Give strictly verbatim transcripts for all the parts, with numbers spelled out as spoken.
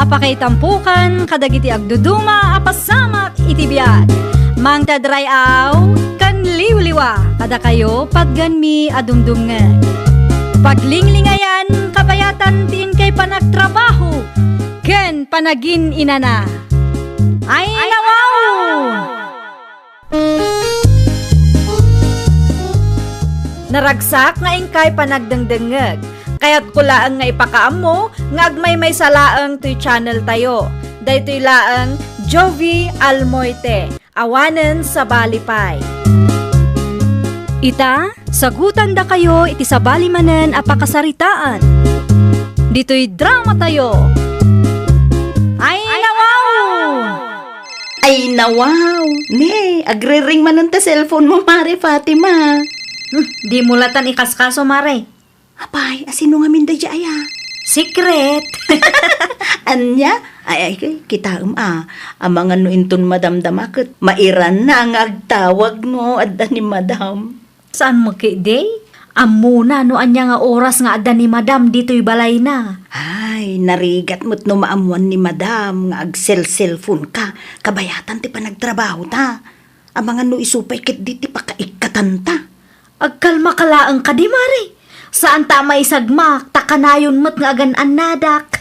Pakaitampokan kadagiti agduduma a pasamak iti biag. Mangted ray-aw ken liwliwa kadakayo patgenmi a dumdumngeg. Paglinglingayan, kabayatan ti inkay panagtrabaho ken panagin-inana. Ay, nawaw! Naragsak nga inkay panagdengdengngeg. Kayatko laeng nga ipakaammo nga agmaymaysa laeng toy channel tayo. Daytoy laeng Jovi Almoite, awanen sabali pay. Ita, sagutandakayo iti sabali manen a pakasaritaan. Ditoy drama tayo. Ay, nawaw! Ay, nawaw! Ne, agriring manen ta cellphone mo, Mare Fatima. Hmm, di mo latan ikaskaso, Mare. Apay, asino ngamin daydiay a? Secret! Ania? Ay, ay, kitaem a. Amangan no inton madamdama ket mairanna nga agtawag no adda ni madam. Saan mo ketdi? Ammona no ania nga oras nga adda ni madam ditoy balayna. Ay, narigat met no maammuan ni madam nga agselselfonka. Kabayatan ti panagtrabahota. Amangan no isu pay ketdi ti pakaikkatanta. Agkalmaka laeng kadi, Mare. Saanta a maisagmak, ta kanayon met nga agan-annadak.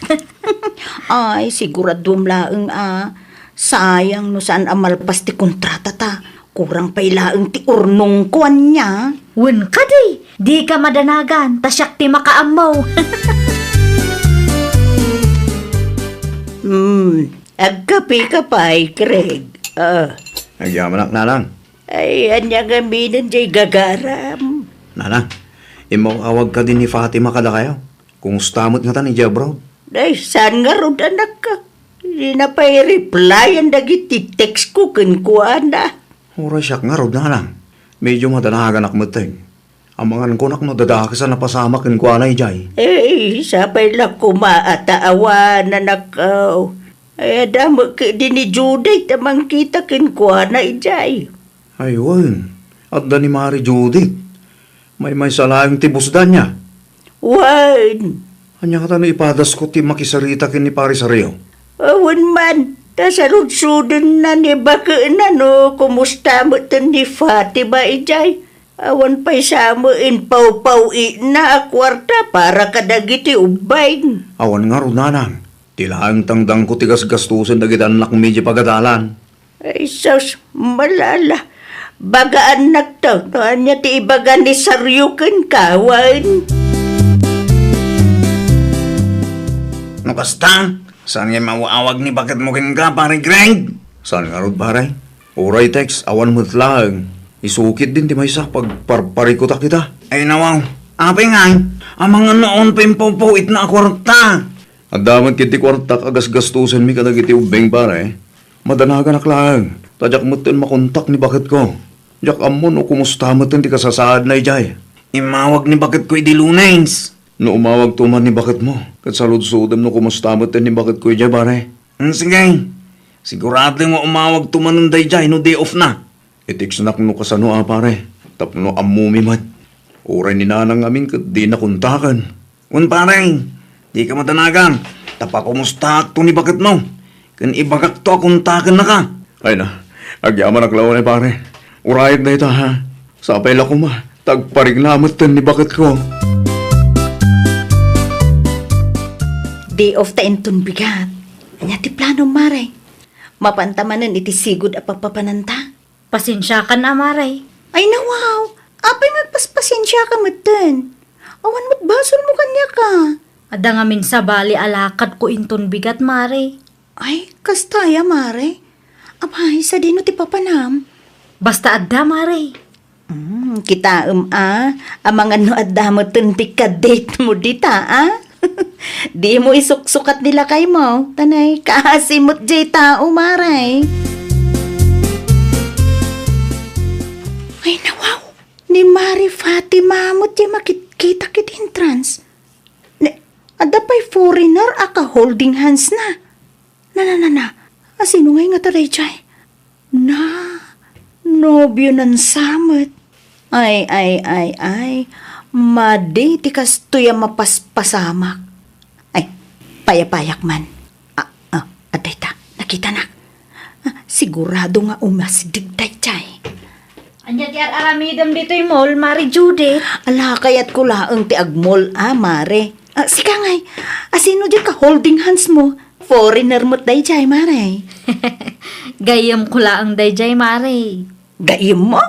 Ay, siguraduem laeng a. Sayang no saan a malpas ti kontratata. Kurang pay laeng ti urnongko ania. Wen kadi, dika madanagan, ta siak ti makaammo. Hmm, agkapeka pay, Craig. Ah. Agyamanak, Nanang. Ay, ania ngaminen jay gagaram? Nanang, immaw-awag kadi ni Fatima kadakayo? Kumusta met ngatan idiay abroad? Ay, saan ngarud, anakko? Dina pay replyan dagiti text ko kenkuana. Uray siak ngarud, Nanang. Medyo madanaganak metten. Amangan ko no dadakesan a pasamak kenkuana idiay. Eh, sapay la koma a ta awan, anakko. Ay, adda met ketdi ni Judith a mangkita kenkuana idiay. Ay, wen. Adda ni Mari Judith. Maymaysa laeng ti busdanna. Wen. Ania ngata no ipadasko ti makisarita ken ni Pari Sario? Awan man. Ta saludsodenna ni baketna no kumusta metten ni Fatima idiay. Awan pay sa met inpawpaw-itna a kuarta para kadagiti ubbing. Awan ngarud, Nanang. Ti laeng tangtangko ti gasgastosen dagiti annakmi idiay pagadalan. Ay, sus, malala. Bagaannakto no ania ti ibaga ni Sario kenka, wen. No kasta, saan nga immaw-awag ni baketmo kenka, Pare Greg? Saan ngarud, pare? Uray text, awan met laeng. Isu ketdin ti maysa, pagparparikutak ita. Ay, nawaw. Apay ngay, amangan no awan pay inpawpaw-itna a kuarta. Adda met ketdi kuartak a gasgastosenmi kadagiti ubbing, pare. Madanaganak laeng, ta diak metten makontak ni baketko. Diak ammo no kumusta metten ti kasasaadna idiay. Immawag ni baketko idi Lunes. No umawagto man ni baketmo, ket saludsodem no kumusta metten ni baketko idiay, pare. Hmm, sige. Sigurado nga umawagto manen daydiay no day off na. I-textnak no kasano a, pare, tapno ammomi met. Uray ni Nanang ngamin ket dina kontaken. Wen, pare, dika madanagan, ta pakumustaakto ni baketmo, ken ibagakto a kontakennaka. Ay na, agyamanak laeng, pare. Urayek dayta, ha? Sapay la koma, ta agparikna metten ni baketko. Day off ta inton bigat. Ania ti planom, Mare? Mapanta manen iti sigud a papapananta? Pasensiakan a, Mare. Ay, nawaw! Apay nga agpaspasensiaka metten? Awan met basolmo kaniaka. Adda ngamin sabali a lakadko inton bigat, Mare. Ay, kasta aya, Mare? Apay, sadino ti papanam? Basta adda, Mare. Hmm, kitaem a, amangan no adda metten ti ka-date mo dita, a? Dimo isuksukat ni lakaymo, ta nay, kaasi met jay tao, Mare. Ay, nawaw! Ni Mare Fatima met jay makitkita ket entrance. Ne, adda pay foreigner a ka-holding hands na. Na, na, na, na. Asino ngay ngata dayjay? Na, nobio nan sa met. Ay, ay, ay, ay. Madi ti kastoy a mapaspasamak. Ay, payapayak man. A-, Itanak. Ah, sigurado nga umasdeg daydiay. Ania ti ar-aramidem ditoy mall, Mare Judith? Ala, kayatko laeng ti ag-mall, ah, Mare. Ah, sika ngay, asino diay ka-holding hands mo? Foreigner met daydiay, Mare. Gayyemko laeng daydiay, Mare. Gayyemmo?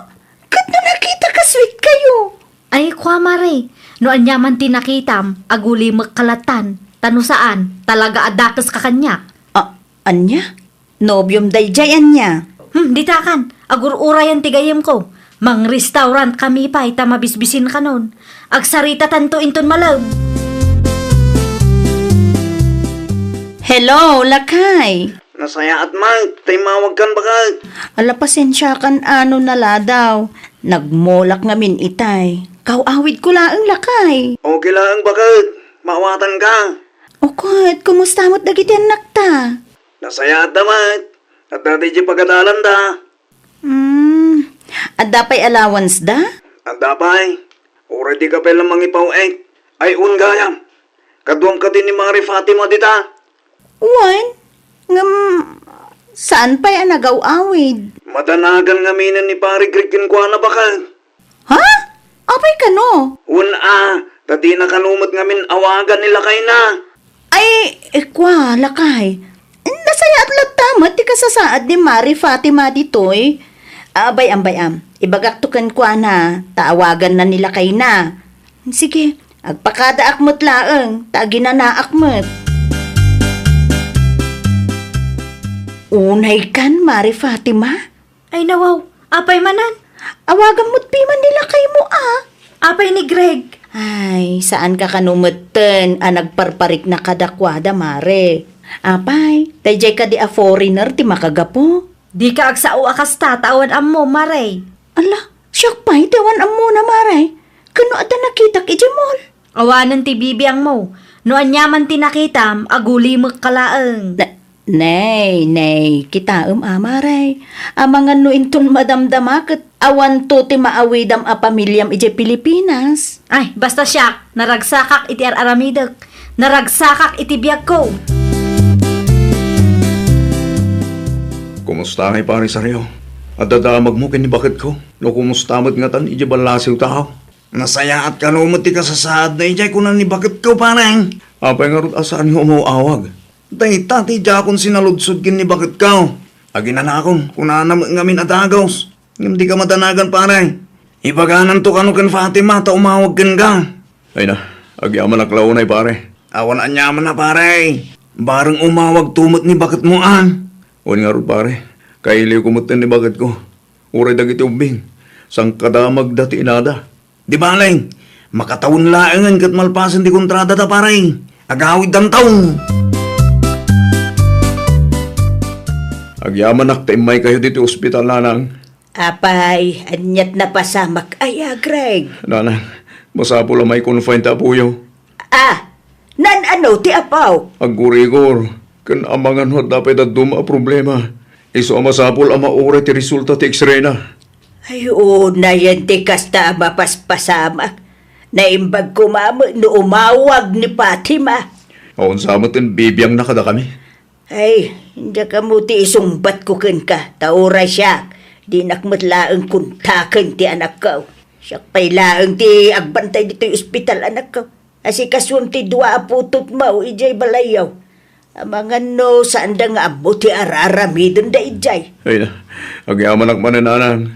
Ket no nakita ka, sweet kayo. Ay, kua, Mare, no ania man ti nakitam, agulimekka lattan, ta no saan, talaga a dakeska kaniak. Ah, ania? Nobiom daydiay ania? Hmm, ditakan, agur-urayan ti gayyemko. Mang-restaurant kami pay ta mabisbisin kanon. Agsaritatanto inton malem. Hello, lakay. Nasayaat, Mike. Ta immawagkan, baket. Ala, pasensiakan a no naladaw. Nagmolak ngamin itay. Kaw-awidko laeng, lakay. Okay laeng, baket. Maawatanka. O ket, kumusta met dagiti annakta? Nasayaatda met. Adda daydiay pagadalanda. Hmm, adda pay allowance da? Adda pay. Uray di ka pay la mangipaw-ek. Ay, un gayam. Kaduam kadi ni Mare Fatima dita? Wen, ngem saan pay a nagaw-awid? Madanagan ngaminen ni Pare Greg kenkuana, baket. Ha? Apay kano? Wen a, ta dina kano met ngamin awagan ni lakayna. Ay, eh, kua, lakay. Nasayaat latta met ti kasasaad ni Mare Fatima ditoy. Abay-am, bay-am. Ibagakto kenkuana, ta awaganna ni lakayna. Sige, agpakadaak met laeng, ta aginanaak met. Unay kan, Mare Fatima? Ay, nawaw, apay manen? Awagam met piman ni lakaymo, a. Apay ni Greg? Ay, saanka kano metten a nagparparikna kadakuada, Mare. Apay, daydiay kadi a foreigner ti makagapu? Dika agsao a kasta ta awan ammo, Mare. Ala, siak pay ti awan ammona, Mare. Ken no adda nakitak idiay mall? Awanen ti bibiangmo. No aniaman ti nakitam, agulimekka laeng. Na-, nay, nay, kitaem a, Mare. Amangan no inton madamdama ket awanto ti maawidam a pamiliam idiay Pilipinas. Ay, basta siak, naragsakak iti ar-aramidek. Naragsakak iti biagko. Kumusta ngay, Pare Sario? Adda damagmo ken ni baketko? No kumusta met ngatan idiay ballasiwtayo? Nasayaat kano met ti kasasaadna idiay kuna ni baketko, pare. Apay ngarud a saanyo umaw-awag? Dayta ti diakon sinaludsod ken ni baketko. Aginanakon, kunana met ngamin a dagus. Ngem dika madanagan, pare. Ibagananto kano ken Fatima ta umawag kenka. Ay na, agyamanak la unay, pare. Awan aniamanna, pare. Bareng umawagto met ni baketmo, a. Wen ngarud, pare. Kailiwko metten ni baketko. Uray dagiti ubbing, sangkadamagda ti inada. Di bale, makatawen laengen ket malpasen ti kontradada, pare. Agawiddanto. Agyamanak ta immaykayo ditoy ospital, nanang. Apay, aniat napasamak aya, Greg? Nanang, masapul a mai-confine ti apoyo. Ah, naan-ano ti apo? Aggurigor, ken amangan no adda pay dadduma a problema. Isu a masapul a mauray ti resulta ti X-ray na. Ay, unayen ti kasta a mapaspasamak. Naimbag koma met no umawag ni Fatima. Awan sa met ti bibiangna kadakami. Ay, diak ammo ti isungbatko kenka, ta uray siak, dinak met laeng kontaken ti anakko. Siak pay laeng ti agbantay ditoy ospital, anakko. Asikasuem ti dua a putotmo idiay balayyo. Amangan no saanda nga ammo ti ar-aramidenda idiay. Ay na, agyamanak manen, nanang.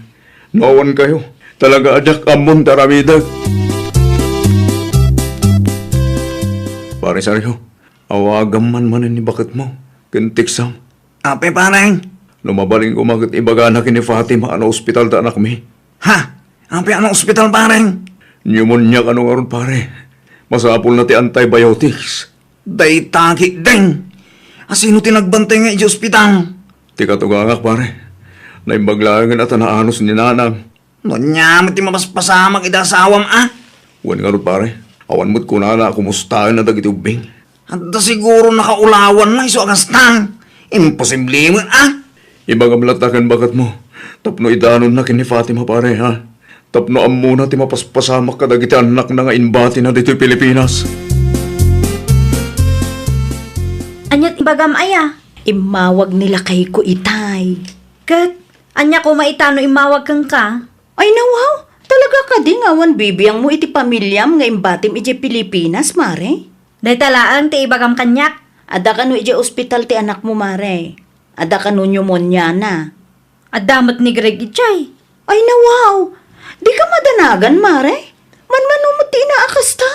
No awankayo, talaga a diak ammon ti aramidek. Pare Sergio, awagam man manen ni baketmo, ken teksam. Apay, pare? No mabalin koma ket ibagana ken ni Fatima a naospital ti anakmi. Ha? Apay a naospital, pare? Pneumonia kano ngarud, pare. Masapulna ti antibiotics. Dayta ketdin. Asino ti nagbantay nga idiay ospital? Ti katugangak, pare. Naimbag laengen a ta naanus ni nanang. No ania met ti mapaspasamak iti asawam, a? Wen ngarud, pare. Awan met kunana a kumustaenna dagiti ubbing. Adda siguro nakaulawanna isu a kasta. Imposible met, a? Ibagam latta ken baketmo tapno idanonna ken ni Fatima, pare, ha? Tapno ammona ti mapaspasamak kadagiti annakna nga imbatina ditoy Pilipinas. Ania ti ibagam aya? Immawag ni lakayko itay. Ket, ania koma ita no immawag kenka? Ay, nawaw! Talaga kadi nga awan bibiangmo iti pamiliam nga imbatim idiay Pilipinas, Mare? Dayta laeng ti ibagam kaniak. Adda kano idiay ospital ti anakmo, Mare? Adda kano pneumoniana? Adda met ni Greg idiay. Ay, nawaw! Dika madanagan, Mare? Manmano met ti ina a kasta?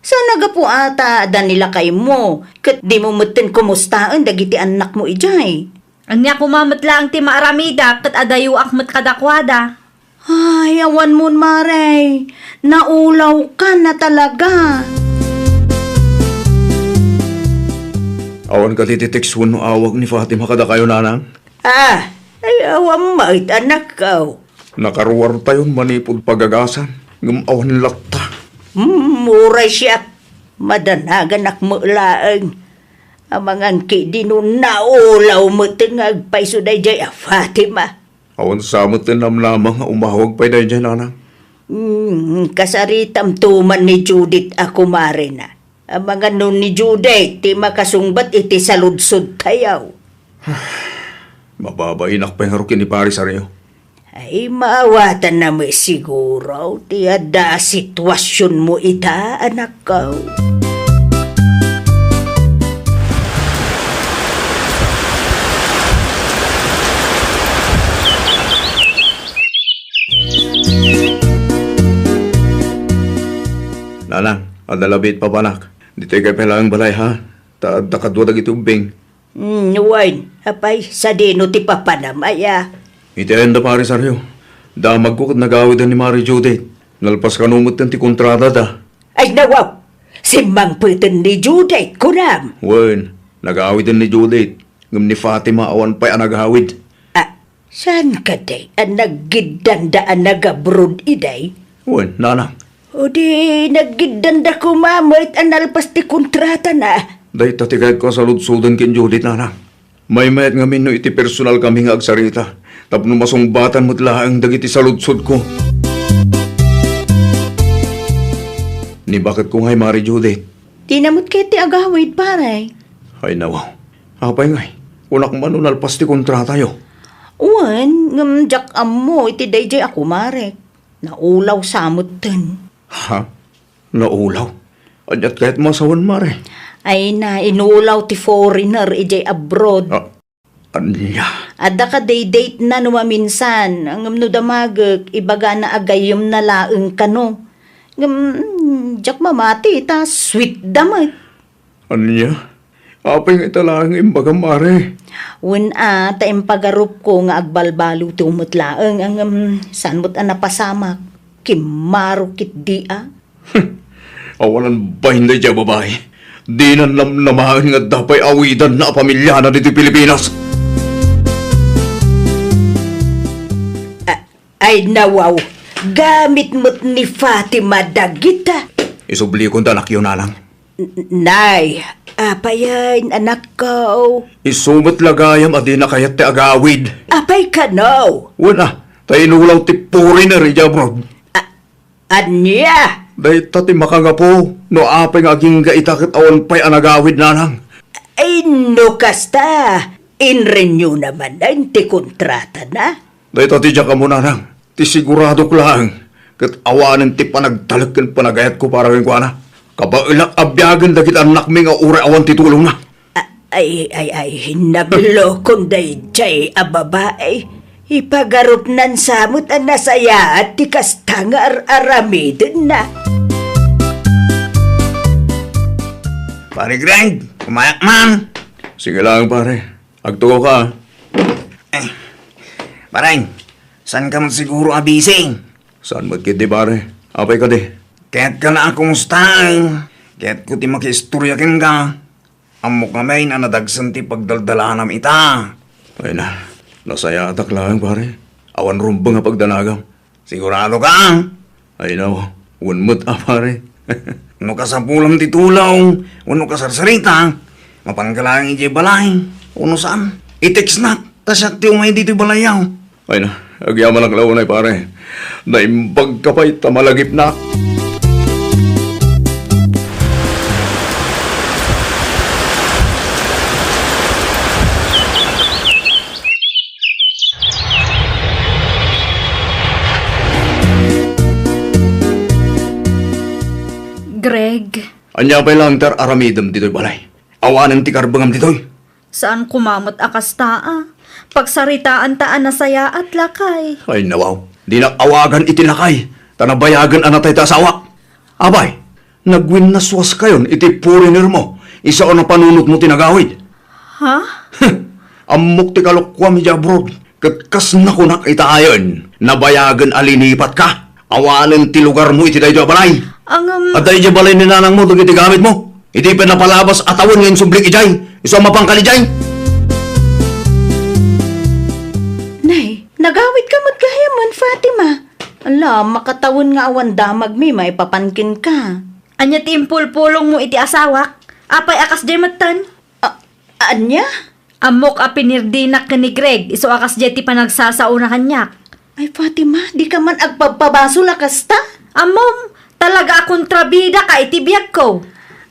Saan a gapu a ta adda ni lakaymo, ket dimo metten kumustaen dagiti annakmo idiay? Ania koma met laeng ti maaramidak ket adayoak met kadakuada. Ay, awan mon, Mare. Naulawka na talaga. Awan kadi ti text wenno awag ni Fatima kadakayo, Nanang? Ah, ay, awan met, anakko. Nakaruartayon manipud pagagasan, ngem awan latta. Hmm, uray siak. Madanaganak met laeng. Amangan ketdi no naulaw met nga agpayso daydiay a Fatima. Awan sa met ti namnama nga umawag pay daydiay, Nanang. Hmm, kasaritamto man ni Judith a kumarena. Amangan no ni Judith ti makasungbat iti saludsodtayo. Mababainak pay ngarud ken ni Pare Sario. Ay, maawatanna met siguro ti adda a situasionmo ita, anakko. Nanang, adda labi ti papanak. Ditoy kay pay laeng balay, ha? Ta adda kadua dagiti ubbing. Hmm, wen, apay, sadino ti papanam, aya? Iti ayan da, Pare Sario. Damagko ket nagawiden ni Mare Judith. Nalpas kano metten ti kontratada. Ay, nawaw! Simmangpeten ni Judith, kunam? Wen, nagawiden ni Judith. Ngem ni Fatima awan pay a nagawid. Ah, saan kadi a naggiddanda a nagabroad idiay? Wen, Nanang. O di, naggiddanda koma met a nalpas ti kontratana. Dayta ti kayatko a saludsoden ken Judith, Nanang. Maymayat ngamin no iti personal kami nga agsarita tapno masungbatan met laeng dagiti saludsodko. Ni baketko ngay, Mare Judith? Dina met ket ti agawid, pare. Ay, nawaw. Apay ngay? Kunak man no nalpas ti kontratayo. Wen, ngem diak ammo iti daydiay a kumarek. Naulaw sa metten. Ha? Naulaw? Aniat kayat masawen, Mare? Ay na, inulaw ti foreigner idiay abroad. Ah, ania? Adda kadi date na no maminsan, ngem no damagek, ibagana a gayyemna laeng kano. Ngem, diak mamati, ta sweet da met. Ania? Apay nga ita laeng nga imbagam, Mare? Wen a, ta impagarupko nga agbalbaliwto met laeng, ngem saan met a napasamak. Kimmaro ketdi a. Awanan bain daydiay a babai. Dinan namnamaen nga adda pay awidanna a pamiliana ditoy Pilipinas. A-, ay, nawaw, gamit met ni Fatima dagita. Isublikon ta, anakyo, nanang. N-, nay, apayen, anakko? Isu met la gayam a dina kayat ti agawid. Apay kano? Wen a, ta inulaw ti foreigner idiay abroad. A-, ania? Dayta ti makangapu no apay nga agingga ita ket awan pay a nagawid, nanang. Ay, no kasta, inrenew na manen ti kontratana? Dayta ti diak ammo, nanang. Ti siguradok laeng ket awanen ti panagtalek ken panagayatko para kenkuana. Kabaelak a biagen dagiti annakmi nga uray awan ti tulongna. A-, ay, ay, ay, naglokon daydiay a babai. Ipagarupnan sa met a nasayaat ti kasta nga ar-aramidenna. Pare Greg, kumayak man. Sige lang, pare. Agtugaw ka, ah. Eh, pare, saan ka man siguro a busy? Saan met ketdi, pare? Apay kadi? Kayat ka la a kumustaen. Kayat ko ti makiistorya kenka. Ammok ngamin a nadagsen ti pagdaldalanam ita. Ay na, nasayaatak laeng, pare. Awan rumbeng a pagdanagam. Sigurado ka? Ay, no. Wen met a, pare. No kasapulam ti tulong, wenno kasarsarita, mapan ka laeng idiay balay, wenno saan? I-text nak, ta siak ti umay ditoy balayyo. Ay na, agyamanak la unay, pare. Naimbag ka pay ta malagipnak. Greg. Ania pay laeng ti ar-aramidem ditoy balay? Awanen ti karbengam ditoy? Saan koma met a kasta, a. Pagsaritaanta a nasayaat, lakay. Ay, nawaw. Dinak awagan iti lakay, ta nabayagen a natay ti asawak. Apay, nagwinnaswaskayon iti foreigner mo, isu a napanunotmo ti nagawid. Ha? Ammok ti kalokuam idiay abroad, ket kas nakunak ita ayen, nabayagen a linipatka. Awanen ti lugarmo iti daytoy a balay. Ngem, adda idiay balay ni nanangmo dagiti gamitmo. Idi pay napalabas a tawen nga insublik idiay, isu a mapangkal idiay. Nay, nagawidka met gayam, Fatima. Ala, makatawen nga awan damagmi maipapan kenka. Ania ti impulpulongmo iti asawak? Apay a kasdiay metten? A-, ania? Ammok a pinirdinak ken ni Greg, isu a kasdiay ti panagsasaona kaniak. Ay, Fatima, dika man agpabpabasol a kasta? Ammom, talaga a kontrabidaka iti biagko.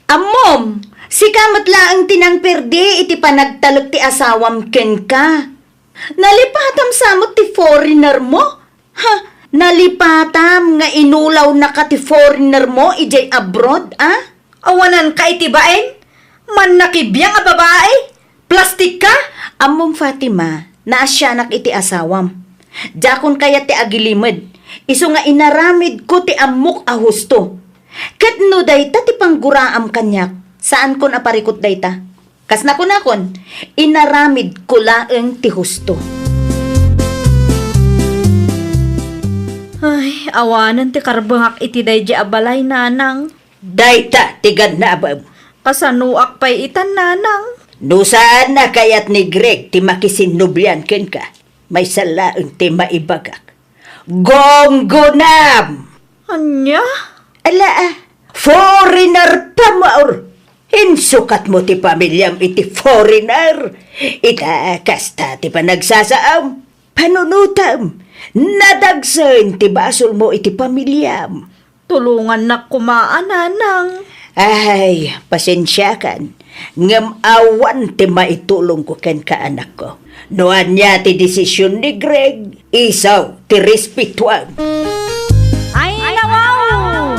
Ammom, sika met laeng ti nangperdi iti panagtalek ti asawam kenka. Nalipatam sa met ti foreigner mo? Ha, nalipatam nga inulawnaka ti foreigner mo idiay abroad, a? Awananka iti bain? Mannakibiang a babai? Plastikka? Ammom, Fatima, naasianak iti asawam. Diakon kayat ti agilimed, isu nga inaramidko ti ammok a husto. Ket no dayta ti pangguraam kaniak, saankon a parikut dayta. Kas nakunakon, inaramidko laeng ti husto. Ay, awanen ti karbengak iti daydi a balay, nanang. Dayta ti gannabem. Kasanoak pay itan, nanang? No saan a kayat ni Greg ti makisinnublian kenka, maysa laeng ti maibagak. Gunggonam! Ania? Ala, a, foreigner pay, Maur. Insukatmo ti pamiliam iti foreigner. Ita, kasta ti panagsasaam, panunotam, nadagsen ti basolmo iti pamiliam. Tulongannak koma, nanang. Ay, pasensiakan, ngem awan ti maitulongko kenka, anakko. No ania ti desisyon ni Greg, isu ti respetuam. Ay, nawaw!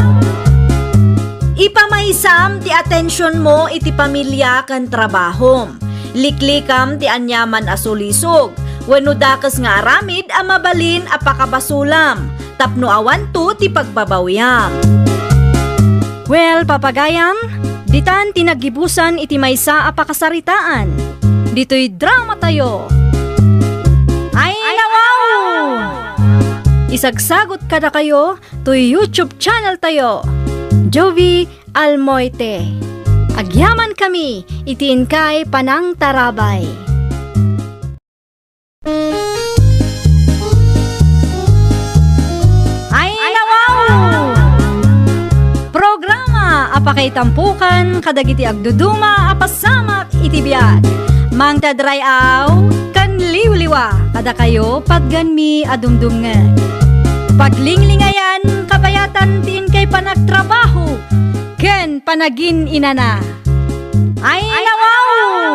Ipamaysam ti atensionmo iti pamilya ken trabahom. Liklikam ti aniaman a sulisog wenno dakes nga aramid a mabalin a pakabasolam tapno awanto ti pagbabawiam. Well, papagayam, ditan ti naggibusan iti maysa a pakasaritaan. Ditoy dramatayo. Ay, nawaw! Isagsagot kadakayo toy YouTube channeltayo, Jovie Almoite. Agyamankami iti inkay panangtarabay. Ay, nawaw! Programa a pakaitampokan kadagiti agduduma a pasamak iti biag. Mangted ray-aw ken liwliwa kadakayo, patganmi a dumdumngeg. Paglinglingayan, kabayatan ti inkay panagtrabaho ken panagin-inana. Ay, nawaw!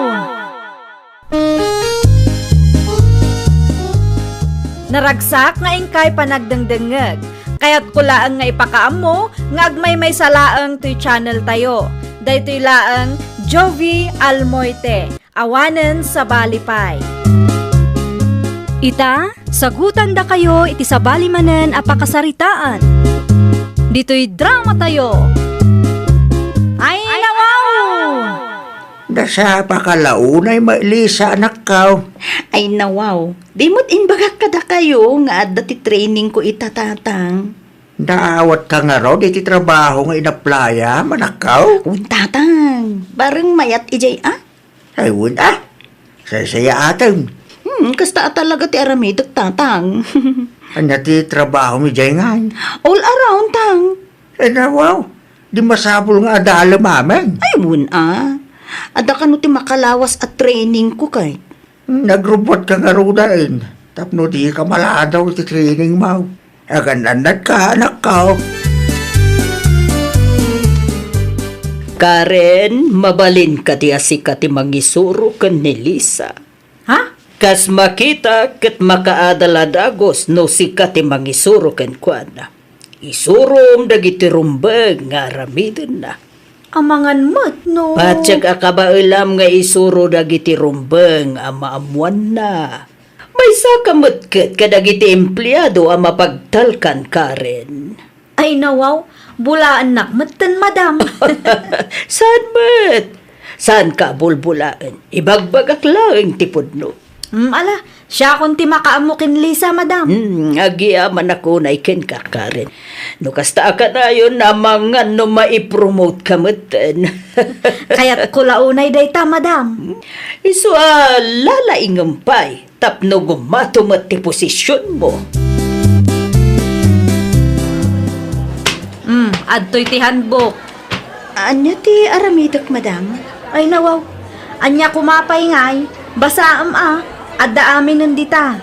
Naragsak nga inkay panagdengdengngeg. Kayatko laeng nga ipakaammo nga agmaymaysa laeng toy channeltayo. Daytoy laeng Jovie Almoite, awanen sabali pay. Ita, sagutandakayo iti sabali manen a pakasaritaan. Ditoy dramatayo. Ay, nawaw! Nasapaka la unay, Mailisa, anakko. Ay, nawaw. Di met imbagak kadakayo nga adda ti trainingko ita, Tatang. Naawatka ngarud iti trabaho nga inaplayam, anakko? Wen, Tatang. Bareng mayat idiay, a? Ay, wen, a. Saysayaatem. Hmm, kasta a talaga ti aramidek, Tatang. Ania ti trabahom idiay ngay? All around, Tang. Ay, nawaw. Di masapul nga adalem amin. Ay, wen, a. Adda kano ti makalawas a trainingko, kay. Nagrubbuatka ngaruden tapno dika maladaw iti trainingmo. Agan-annadka, anakko. Karen, mabalinka ti a sika ti mangisuro ken ni Lisa. Ha? Kas makita ket makaadal a dagus no sika ti mangisuro kenkuana. Isurom dagiti rumbeng nga aramidenna. Amangan met no. Patiek a kabaelam nga isuro dagiti rumbeng a maammoanna. Maysaka met ket kadagiti empleado a mapagtalkan, Karen. Ay, nawaw, bulaennak metten, madam. Saan met? Saanka a bulbulaen? Ibagbagak laeng ti pudno. Mm, ala, siakon ti makaammo ken Lisa, madam. Hmm, agyamanak unay kenka, Karen. No kasta a kanayon, amangan no maipromote ka metten. Kayatko la unay dayta, madam. Isu a lalaingem pay tapno gumato met ti posisionmo. Hmm, adtoy ti handbook. Ania ti aramidek, madam? Ay, nawaw. Ania koma pay ngay? Basaem a. Adda aminen dita.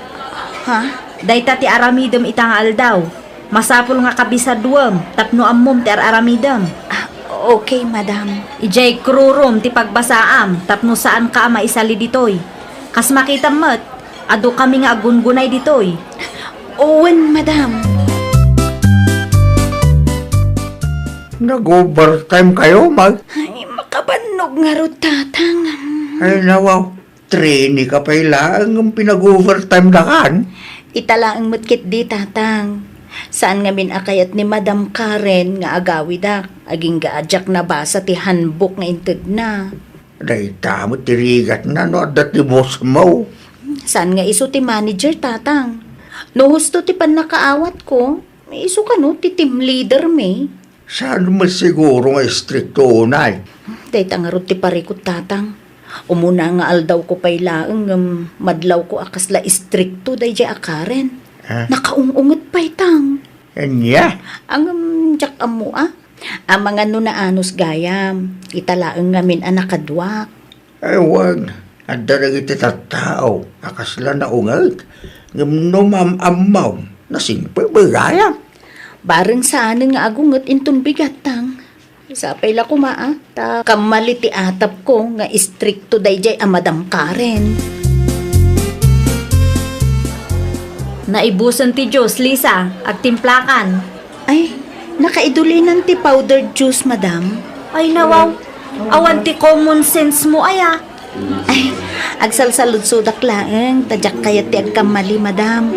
Ha? Dayta ti aramidem ita nga aldaw. Masapul nga kabisaduem tapno ammom ti ar-aramidem. Ah, okay, madam. Idiay kururom ti pagbasaam tapno saanka a maisali ditoy. Kas makitam met, adu kami nga aggungunay ditoy. Wen, madam. Nag-overtime kayo, Mag? Ay, makabannog ngarud, Tatang. Ay, nawaw. Training ka pay laeng ngem pinag-overtime da kan? Ita laeng met ketdi, Tatang. Saan ngamin a kayat ni Madam Karen nga agawidak, agingga a diak nabasa ti handbook nga intedna. Dayta met ti rigatna no adda ti bossmo. Saan nga isu ti manager, Tatang? No husto ti pannakaawatko, isu kano ti team leader mi? Saan met siguro nga istrikto unay? Dayta ngarud ti parikut, Tatang. Umuna nga aldawko pay laeng ngem madlawko a kasla istrikto daydiay a Karen. Ah? Nakaung-unget pay, Tang. Ania? Ngem diak ammo a. Amangan no naanus gayam. Ita laeng ngamin a nakaduak. Ay, wen. Adda dagiti tattao a kasla naunget, ngem no maam-ammom, nasingpet gayam. Bareng saanen nga agunget inton bigat, Tang. Sapay la koma a, ta kammali ti atapko nga istrikto daydiay a Madam Karen. Naibusen ti juice, Lisa. Agtimplakan. Ay, nakaidulinan ti powdered juice, madam. Ay, nawaw. Awan ti common sense mo, aya. Ay, agsalsaludsodak laeng, ta diak kayat ti agkammali, madam.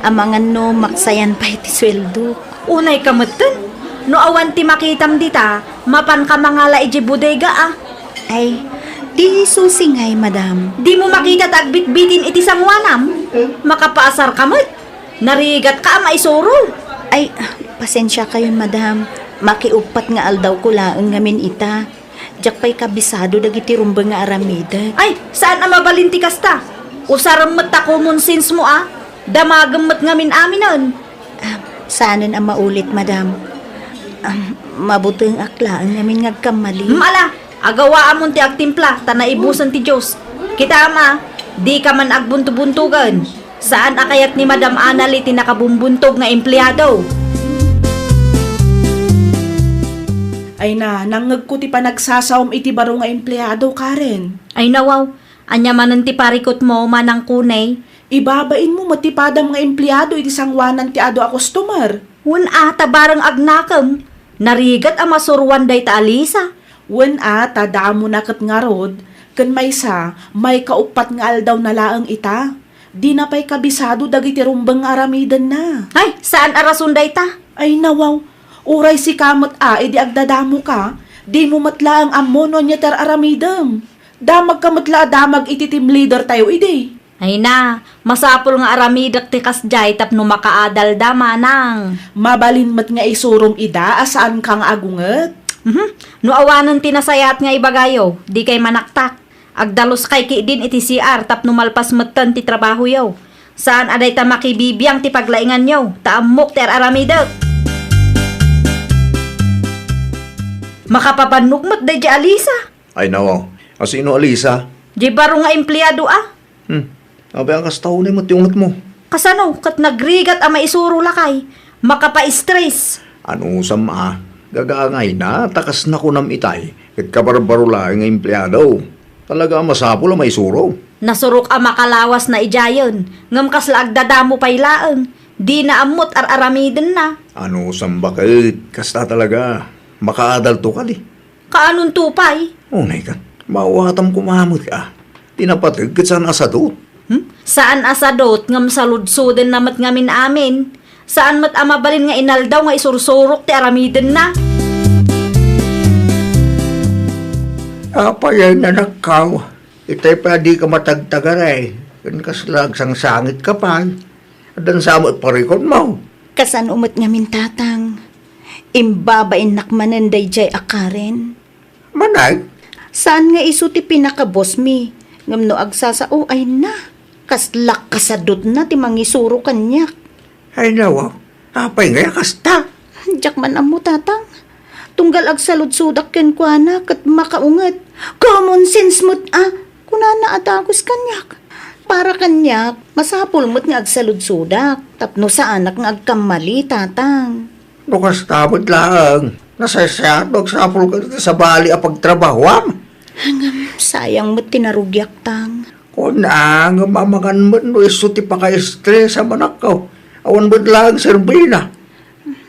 Amangan no maksayan pay ti sueldo. Unay ka metten? No awan ti makitam dita, mapanka mangala idiay bodega, a. Ay, ti susi ngay, madam. Dimo makita ta agbitbitin iti sangoanam? Makapaasar ka met. Narigat ka a maisuro. Ay, pasensia kayon, madam. Makiuppat nga aldawko laeng ngamin ita. Diak pay kabisado dagiti rumbeng nga aramidek. Ay, saan a mabalin ti kasta? Usarem met ta common sense mo, a. Damagem met ngamin aminen. Ah, saanen a maulit, madam. Ah, mabutengak laeng ngamin nga agkammali. Mala, agawaamon ti agtimpla, ta naibusen ti juice. Kitaem a, dika man agbunto-buntogen. Saan a kayat ni Madam Anali ti nakabumbuntog nga empleado? Ay na, nangngegko ti panagsasaom iti baro nga empleado, Karen. Ay nawaw, ania manen ti parikutmo, manang Kuney? Ibabainmo met ti padam nga empleado iti sangoanan ti adu a customer. Wen a, ta bareng agnakem, narigat a masuroan dayta a Lisa. Wen a, ta damona ket ngarud, ken maysa, maikauppat nga aldawna laeng ita. Dina pay kabisado dagiti rumbeng nga aramidenna. Ay, saan a rason dayta? Ay, nawaw. Uray sika met a idi agdadamoka, dimo met laeng ammo no ania ti ar-aramidem. Damagka met la a damag iti team leader tayo idi. Ay na, masapul nga aramidek ti kasdiay tapno makaadalda, manang. Mabalin met nga isurom ida a saanka nga agunget. Mhm. No awanen ti nasayaat nga ibagayo, dikay manaktak. Agdaluskay ketdin iti C R tapno malpas metten ti trabahoyo. Saan a dayta makibibiang ti paglainganyo, ta ammok ti ar-aramidek. Makapabannog met daydiay a Lisa. Ay, nawaw. A sino a Lisa? Di baro nga empleado, a. Hmm. Abay, a kasta unay met ti ungetmo. Kasano, ket nagrigat a maisuro lakay. Makapa-stress. Anusam a, gagaangayna, ta kas nakunam itay, ket kabarbaro laeng nga empleado. Talaga a masapul a maisuro. Nasurok a makalawasna idiayen, ngem kasla agdadamo pay laeng. Dina ammot ar-aramidenna. Ano, saan baket? Kasta talaga. Makaadalto kadi. Kaanonto pay? Unay ket, maawatam koma met a. Ti napateg ket saan a sadut. Hmm? Saan a sadut ngem saludsodenna met ngamin amin. Saan met a mabalin nga inaldaw nga isursurok ti aramidenna. Apay a, anakko? Itay pay a dika matagtagaray, ken kasla agsangsangitka pay. Addan sa met parikonmo. Kasano met ngamin, Tatang? Imbabainnak manen daydiay a Karen. Manay? Saan nga isu ti pinakabosmi, ngem no agsasao, ay na, kasla kasadutna ti mangisuro kaniak. Ay, nawa, apay ngay a kasta? Diak man ammo, Tatang. Tunggal agsaludsodak kenkuana ket makaunget. Common sense met a, kunana a dagus kaniak. Para kaniak, masapul met nga agsaludsodak tapno saanak nga agkammali, Tatang. No kasta met laeng, nasaysayaat no agsapulka iti sabali a pagtrabahoam. Ngem sayang met ti narugiak, Tang. Kuna, ngem amangan met no isu ti pakaestresam, anakko. Awan met laeng serbina.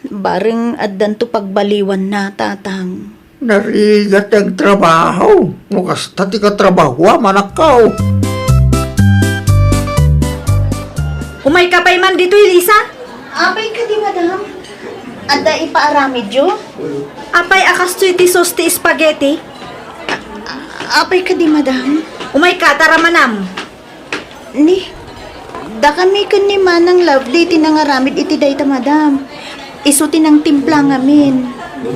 Bareng addanto pagbaliwanna, Tatang. Narigat ti agtrabaho. No kasta ti katrabahoam, anakko. Umayka pay man ditoy, Lisa? Apay kadi, madam? Adda ipaaramidyo? Apay a kastoy ti sauce ti spaghetti? Apay kadi, madam? Umayka, tara manam. Ni, dakami ken ni Manang Lovely ti nangaramid iti dayta, madam. Isu ti nangtimpla ngamin.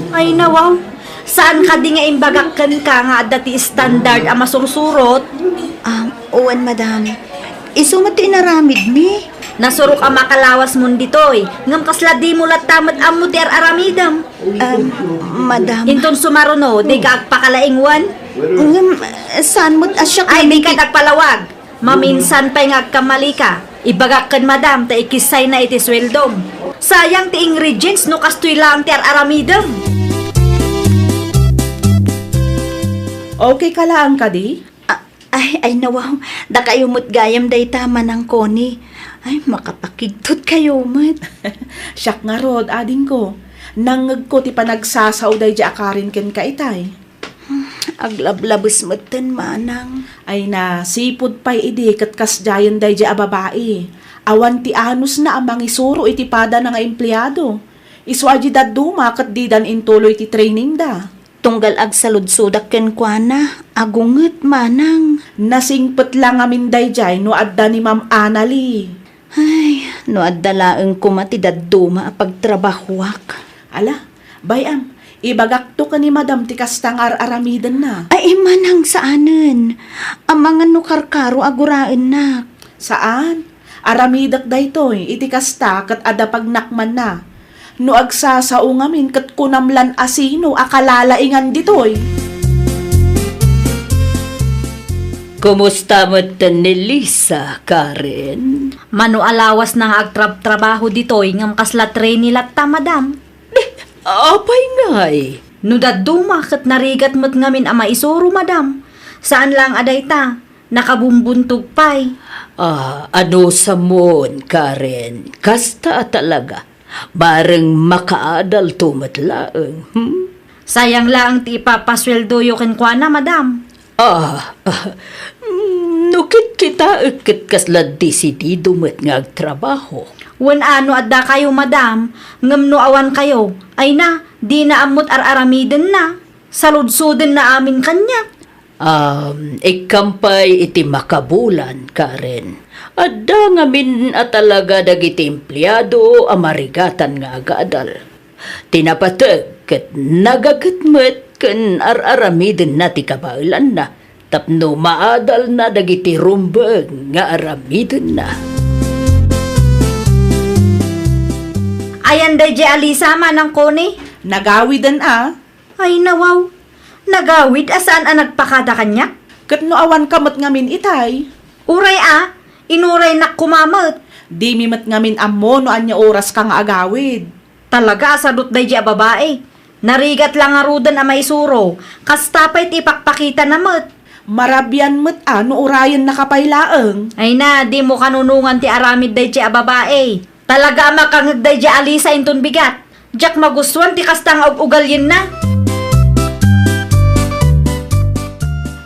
Ay, nawaw. Saan kadi nga imbagak kenka nga adda ti standard a masursurot? Ah, wen, madam. Isu met ti inaramidmi. Nasurok a makalawasmon ditoy, ngem kasla dimo latta met ammo ti ar-aramidem. Um, madam. Inton sumaruno, dika agpakalaing wen? Ngem, saan met a siak Ay, dika agpalawag. Maminsan pay nga agkammalika, ibagak ken madam ta ikissayna iti sueldom. Sayang ti ingredients no kastoy laeng ti ar-aramidem. Okay ka laeng kadi? Ah, ay, ay, nawaw. Dakayo met gayam dayta, Manang Connie. Ay, makapakigtot kayo met. Siak ngarud, adingko. Nangngegko ti panagsasao daydi a Karen kenka itay. Aglablabes metten, manang. Ay na, sipud pay idi ket kasdiayen daydi a babai. Awan ti anusna a mangisuro iti padana nga empleado. Isu a di dadduma ket didan intuloy ti trainingda. Tunggal agsaludsodak kenkuana, agunget, manang. Nasingpet la ngamin daydiay no adda ni Ma'am Anali. Ay, no adda laeng koma ti dadduma a pagtrabahoak. Ala, bay-am, ibagakto ken ni Madam ti kasta nga ar-aramidenna. Ay, manang saanen. Amangan no karkaro a guraennak. Saan? Aramidek daytoy, iti kasta ket adda pagnakmanna. No agsasao ngamin ket kunam lan a sino a kalalaingan ditoy. Kumusta metten ni Lisa, Karen? Mano a lawasna nga agtrabtrabaho ditoy ngem kasla trainee latta, madam? Apay ngay? No dadduma ket narigat met ngamin a maisuro, madam. Saan laeng a dayta, nakabumbuntog pay. Ah, anusamon, Karen? Kasta a talaga. Bareng makaadalto met laeng, hmm? Sayang laeng ti ipapasueldoyo kenkuana, madam. Ah, ah, mm, no kitkitaek ket kasla desidido met nga agtrabaho. Wen a, no addakayo, madam, ngem no awankayo, ay na, dina ammot ar-aramidenna. Saludsodenna amin kaniak. Um, ikkam pay iti makabulan, Karen. Adda ngamin a talaga dagiti empleado a marigatan nga agadal. Ti napateg ket nagaget met ken ar-aramidenna ti kabaelanna tapno maadalna dagiti rumbeng nga aramidenna. Ayan daydi a Lisa, Manang Connie? Nagawiden a. Ay, nawaw. Nagawid a saan a nagpakada kaniak? Ket no awanka met ngamin itay? Uray a, inuraynak koma met. Dimi met ngamin ammo no ania oraska nga agawid. Talaga a sadut daydi a babai. Narigat la ngaruden a maisuro. Kasta pay ti ipakpakitana met. Marabian met a no urayennaka pay laeng. Ay na, dimo kanunongan ti aramid daydi a babai. Talaga a makangeg daydiay a Lisa inton bigat. Diak magustuan ti kasta nga ug-ugalyenna.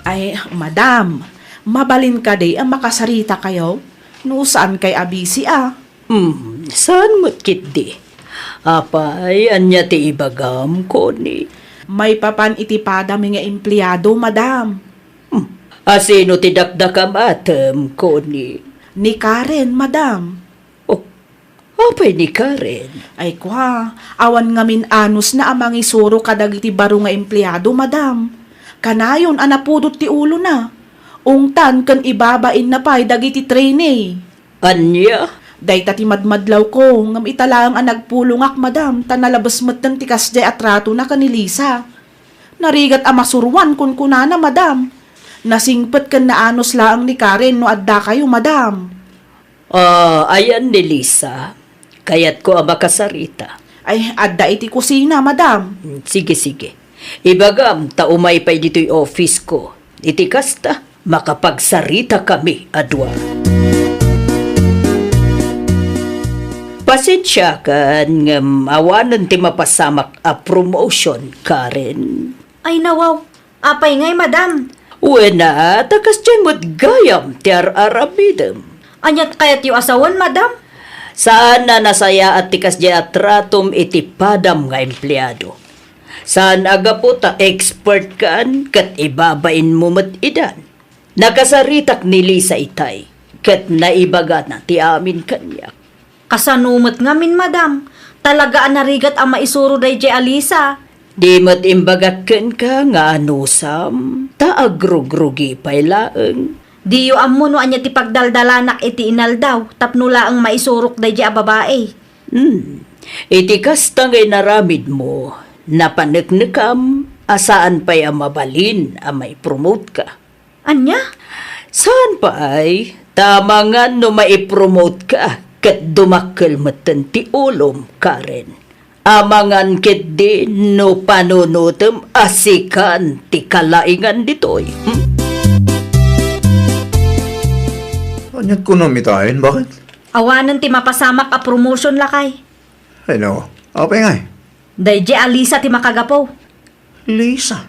Ay, madam, mabalin kadi a makasarita kayo? No saan kay a busy a? Hmm, saan met ketdi? Apay, ania ti ibagam, Connie? Maipapan iti padam nga empleado, madam. Hmm, a sino ti dakdakam, atem, Connie? Ni Karen, madam. Oh, apay ni Karen? Ay kua, awan ngamin anusna a mangisuro kadagiti baro nga empleado, madam. Kanayon a napudot ti ulona. Ungtan ken ibabainna pay dagiti trainee. Ania? Dayta ti madmadlawko, ngem ita laeng a nagpulongak, madam, ta nalabes metten ti kasdiay a tratona ken ni Lisa. Narigat a masuroan, kunkunana, madam. Nasingpet ken naanus laeng ni Karen no addakayo, madam. Ah, ayan ni Lisa. Kayatko a makasarita. Ay, adda iti kusina, madam. Hmm, sige, sige. Ibagam ta umay pay ditoy office ko. Iti kasta, makapagsarita kami a dua. Pasensiakan ngem awanen ti mapasamak a promotion, Karen. Ay, nawaw. Apay ngay, madam? Wen a, ta kasdiay met gayam ti ar-aramidem. Aniat kayatyo a sawen, madam? Saan a nasayaat ti kasdiay a tratom iti padam nga empleado. Saan a gapu ta expert kan ket ibabainmo met idan. Nakasaritak ni Lisa itay, ket naibagana ti amin kaniak. Kasano met ngamin, madam? Talaga a narigat a maisuro daydiay a Lisa. Di met imbagak kenka nga anusam, ta agrugrugi pay laeng. Diyo ammo no ania ti pagdaldalanak iti inaldaw tapno laeng maisurok daydiay a babai. Hmm. Iti kasta nga inaramidmo, napaneknekam a saan pay a mabalin a maipromote ka. Ania? Saan pay, ta amangan no maipromote ka, ket dumakkel metten ti ulom, Karen. Amangan ketdi no panunotem a sikan ti kalaingan ditoy. Hmm? Aniat kunam itaen, bakit? Awanen ti mapasamak a promotion, lakay. Ay, no. Apay ngay? Daydiay a Lisa ti makagapu. Lisa?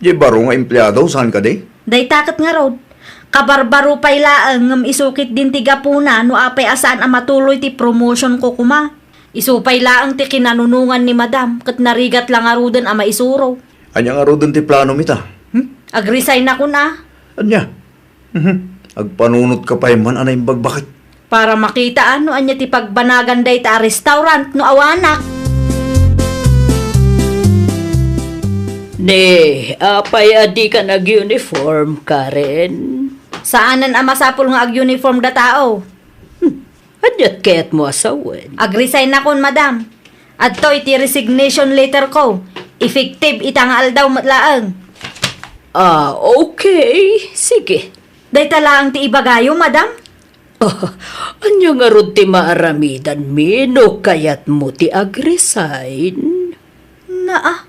Di baro nga empleado, saan kadi? Dayta ket ngarud. Kabarbaro pay laeng ngem isu ketdin ti gapuna no apay a saan a matuloy ti promotion ko koma. Isu pay laeng ti kinanunongan ni madam ket narigat la ngaruden a maisuro. Ania ngaruden ti planom ita? Hmm? Agresign nakon a. Ania? Mhm. Agpanunot ka pay man a naimbag, bakit? Para makita no ania ti pagbanagan dayta a restaurant no awanak. Ni, apay a dika nag-uniform, Karen? Saanen a masapul nga ag-uniform da tao. Hmm. Aniat kayatmo a sawen? Agresign nakon, madam. Adtoy ti resignation letter ko. Effective ita nga aldaw met laeng. Ah, okay. Sige. Dayta laeng ti ibagayo, madam? Ah, ania ngarud ti maaramidanmi no kayatmo ti agresign? Naa,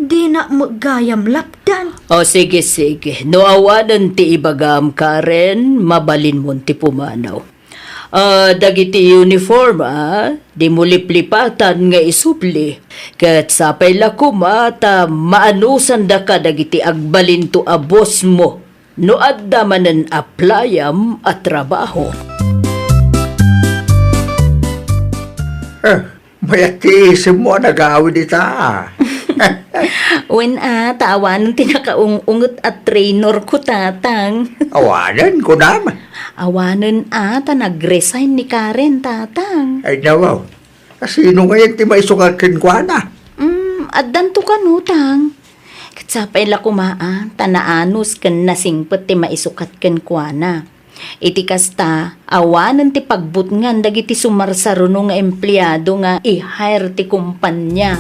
dina met gayam lapdan. O, sige, sige. No awanen ti ibagam, Karen, mabalinmon ti pumanaw. Ah, dagiti uniform, ah, dimo liplipatan nga isubli. Ket sapay la koma ta maanusandaka dagiti agbalinto a bossmo no adda manen applyam a trabaho. Eh, mayat ti isimmo a nagawid ita. Wen a, ta awanen ti nakaung-unget a trainer ko, tatang. Awanen, kunam? Awanen a, ta nag-resign ni Karen, tatang. Ay, nawaw. Kasino ngayen ti maisukat kenkuana? Mm, addanto kano, tang. Ket sapay la koma a, ta naanus ken nasingpet ti maisukat kenkuana. Iti kasta, awanen ti pagbutngan dagiti sumarsaruno nga empleado nga i-hire ti kumpanya.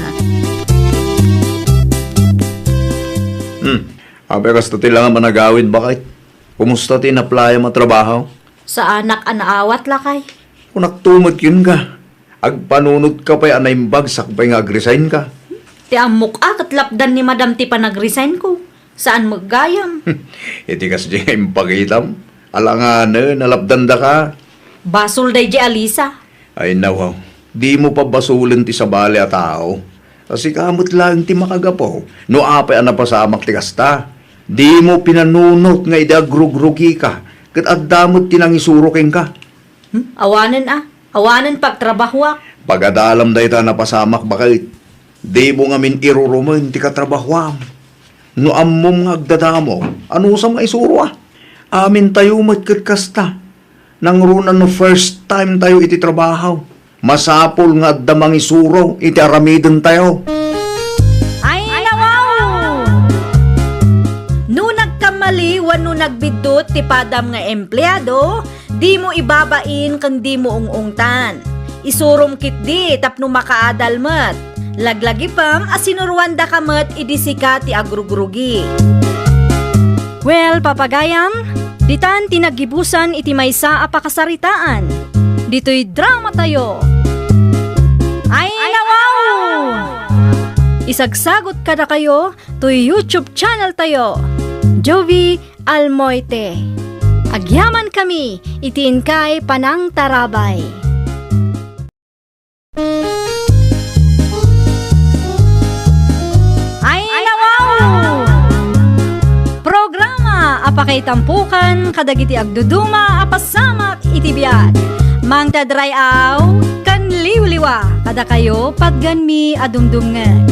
Hmm. Apay kasta ti langam a nagawid, bakit? Kumusta ti inaplayam a trabaho? Saanak a naawat, lakay. Kunakto met kenka. Agpanunot ka pay a naimbag sakbay nga agresign ka. Ti ammok a ket lapdan ni madam ti panagresign ko. Saan met gayam. Iti kasdi nga impakitam, alanganen a lapdandaka. Basol daydi a Lisa. Ay, nawaw, dimo pabasolen ti sabali a tao. Ta sika met laeng ti makagapu. No apay a napasamak ti kasta, dimo pinanunot nga idi agrugrugika, ket adda met ti nangisuro kenka. Hmm? Awanen a, awanen pagtrabahoak. Pagadalam dayta a napasamak baket. Dimo ngamin irurumen ti katrabahoam. No ammom nga agdadamo, anusam nga isuro a? Amintayo met ket kasta. Nangruna no first time tayo iti trabaho, masapul nga adda mangisuro iti aramidentayo. Ay, nawaw! No nagkamali wenno nagbiddut ti padam nga empleado, dimo ibabain ken dimo ung-ungtan. Isurom ketdi tapno makaadal met. Laglagipem a sinuroandaka met idi sika ti agrugrugi. Well, papagayam, ditan ti naggibusan iti maysa a pakasaritaan. Ditoy dramatayo. Ay, nawaw! Isagsagot kadakayo toy YouTube channel tayo, Jovie Almoite. Agyamankami iti inkay panangtarabay. Ay, nawaw! Programa a pakaitampokan kadagiti agduduma a pasamak iti biag. Mangted ray-aw ken liwliwa kadakayo patgenmi a dumdumngeg.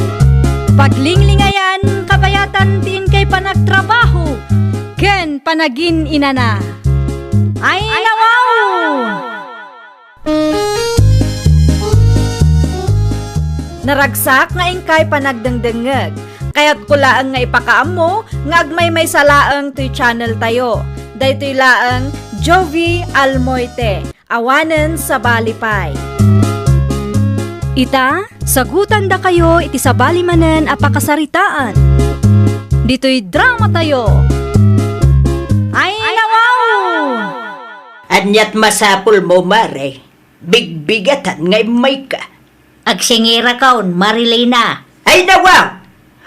Paglinglingayan, kabayatan ti inkay panagtrabaho ken panagin-inana. Ay, nawaw! Naragsak nga inkay panagdengdengngeg. Kayatko laeng nga ipakaammo nga agmaymaysa laeng toy channel tayo. Daytoy laeng Jovie Almoite. Awanen sabali pay. Ita, sagutandakayo iti sabali manen a pakasaritaan. Ditoy dramatayo. Ay, nawaw! Aniat masapulmo, Mare? Bigbigatan nga immayka. Agsingirakon, Marilina. Ay, nawaw!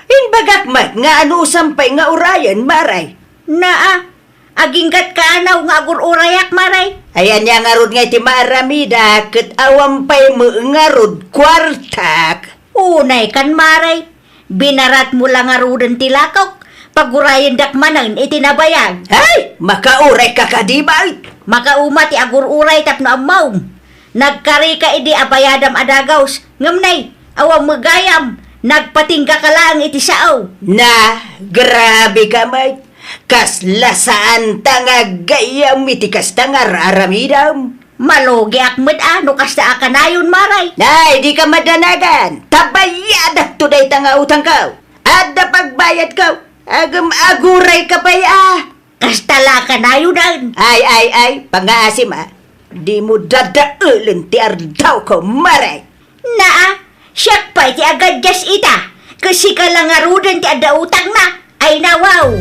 Imbagak met nga anusam pay nga urayen, Mare. Naa, aginggatka a naw nga agur-urayak, Mare. Ay, ania ngarud nga iti maaramida ket awan pay met ngarud kuartak? Unay kan, Mare. Binaratmo la ngaruden ti lakok, pagurayendak manen iti nabayag. Ay, makaurayka kadi, bay? Makauma ti agur-uray tapno ammom. Nagkarika idi a bayadam a dagaus, ngem nay, awan met gayam, nagpatinggaka laeng iti sao. Na, grabe ka met. Kasla saanta nga aggayam iti kasta nga ar-aramidam. Malugiak met a no kasta a kanayon, Mare. Nay, dika madanagan. Ta bayadakto dayta nga utangko. Adda pagbayadko. Agem, agurayka pay a. Kasta la kanayonen. Ay, ay, ay, pangngaasim a. Dimo dadaelen ti ardawko, Mare. Naa, siak pay ti agadias ita, ket sika la ngaruden ti adda utangna. Ay, nawaw!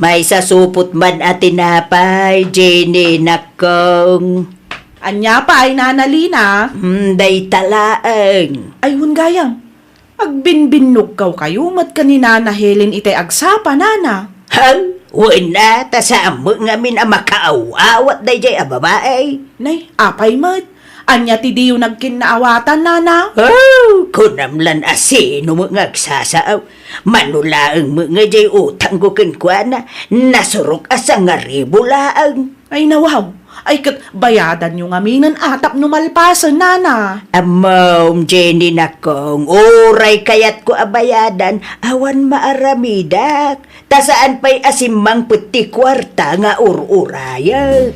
Maisasupot man a tinapay, Jenny, nakkong. Ania pay, Nana Lina? Hmm, dayta laeng. Ay, wen gayam. Agbinbinnogkaw kayo met ken ni Nana Helen itay agsapa, Nana. Hal, wen a, ta saan met ngamin a makaaw-awat daydiay a babai. Nay, apay met? Ania ti diyo nagkinnaawatan, Nana? Oh, kunam lan a sino met nga agsasaaw. Mano laeng met nga diay utangko kenkuana, nasurok a sangaribu laeng. Ay, nawaw. Ay, ket bayadanyo ngaminen a tapno malpasen, Nana. Ammom, Jenny, nakkong, uray kayatko a bayadan, awan maaramidak. Ta saan pay a simmangpet ti kuarta nga ur-urayek.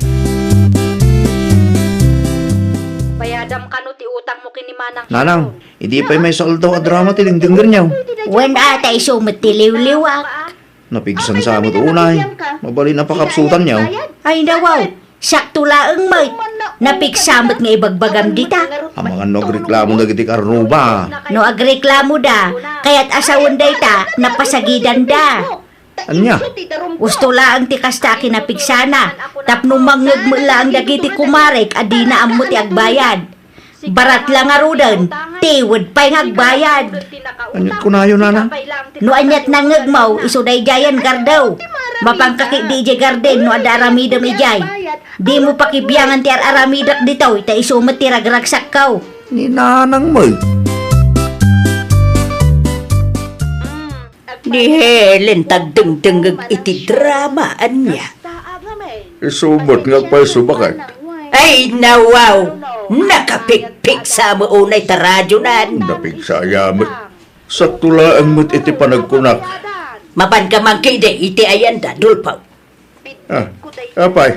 Bayadam kano ti utangmo ken ni Manang Sharon. Nanang, idi pay maysa aldaw a drama ti dengdenggenyo. Wen a, ta isu met ti liwliwak. Napigsan sa met unay. Mabalin a pakapsutanyo. Ay, nawaw. Sakto laeng met. Napigsa met nga ibagbagam dita. Amangan no agreklamo dagiti karnoba. No agreklamoda, kayat a sawen dayta, napasagidanda. Ania? Usto laeng ti kasta a kinapigsana, tapno mangngeg met laeng dagiti kumarek a dina ammo ti agbayad. Barat la ngaruden, tiwed pay nga agbayad. Aniat kunayo, Nana? No aniat nangngegmo, isu daydiayen gardew. Mapanka ketdi idiay garden no adda aramidem idiay. Dimo pakibiangan ti ar-aramidek ditoy, ta isu met ti ragragsakko. Ni nanang met. Ni Helen ti agdengdengngeg iti drama, ania? Isu met nga agpayso, baket. Ay, nawaw! Nakapigpigsa met unay ta radionan. Napigsa aya met. Sakto laeng met iti panagkunak. Mapanka mangkidi iti ayanda, Dolfo. Ah, apay?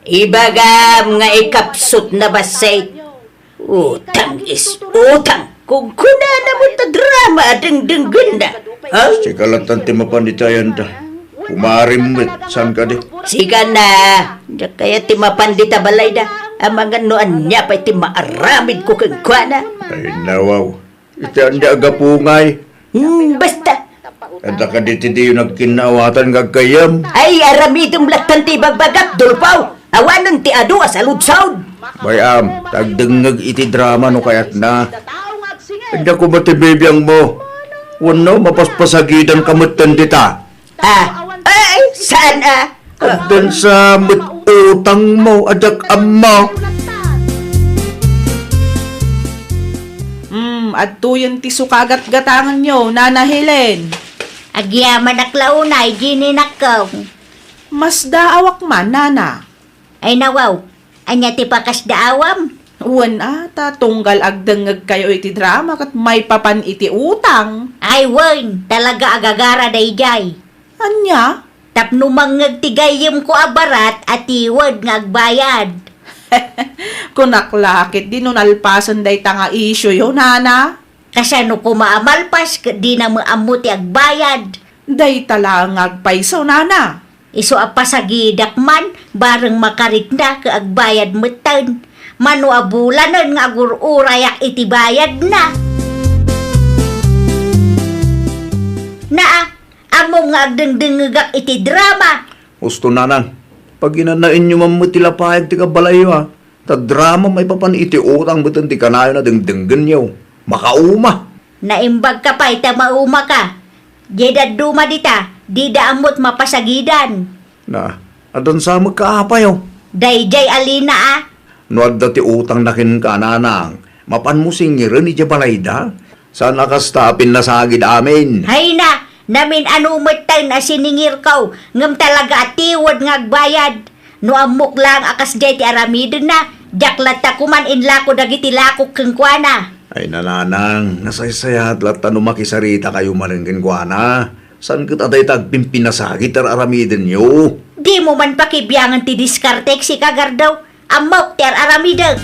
Ibagam nga ikapsut na bassit. Utang is utang. Kunkunana met ta drama a dengdenggenna. Ha? Sika lattan ti mapan iti ayanda. Kumarim met, saan kadi? Sika na. Diak kayat ti mapan dita balayda. Amangan no ania pay ti maaramidko kenkuana. Ay, nawaw. Iti ania a gapu ngay? Hmm, basta. Adda kadi ti diyo nagkinnaawatan nga aggayyem? Ay, aramidem lattan ti ibagbagak, Dolfo. Awanen ti adu a saludsod. Bay-am, ta agdengngeg iti drama no kayatna. Ania koma ti bibiangmo? Wenno, mapaspasagidanka metten dita? Ah, ay, saan a? Addan sa met utangmo, a diak ammo. Hmm, adtoyen ti sukagatgatanganyo, Nana Helen. Agyamanak la unay, Jenny nakkaw. Masdaawak man, Nana. Ay nawaw, ania ti pakasdaawam? Wen a, ta tunggal agdengngegkayo iti drama ket maipapan iti utang. Ay wen, talaga a gagara daydiay. Ania? Tapno mangngeg ti gayyemko a barat a tiwed nga agbayad. Kunak la ketdi no nalpasen dayta nga isioyo, Nana. Kasano koma a malpas ket dina met ammo ti agbayad? Dayta laeng nga agpayso, Nana. Isu a pasagidak man, bareng makarikna ket agbayad metten. Mano a bulanen nga agur-urayak iti bayadna. Naa, ammom nga agdengdengngegak iti drama. Husto, Nanang. Paginanaenyo man met ti lapayag ti kabalayyo, a. Ta drama maipapan iti utang metten ti kanayon a dengdenggenyo. Makauma! Naimbagka pay ta maumaka. Diay dadduma dita, dida ammot mapasagidan. Na, addan sa met ka apay, o? Daydiay a Lina, a. No adda ti utangna kenka, Nanang, mapanmo singiren idiay balayda? Saan a kasta a pinnasagid amin? Hayna, namin-ano metten a siningirko, ngem talaga a tiwed nga agbayad. No ammok laeng a kasdiay ti aramidenna, diak latta koman inlako dagiti lakok kenkuana. Ay, Nanang, nasaysayaat latta no makisaritakayo manen kenkuana. Saan ket a dayta agpimpinasagid ti ar-aramidenyo? Dimo man pakibiangen ti diskartek, sika, Gardaw. Ammok ti ar-aramidek.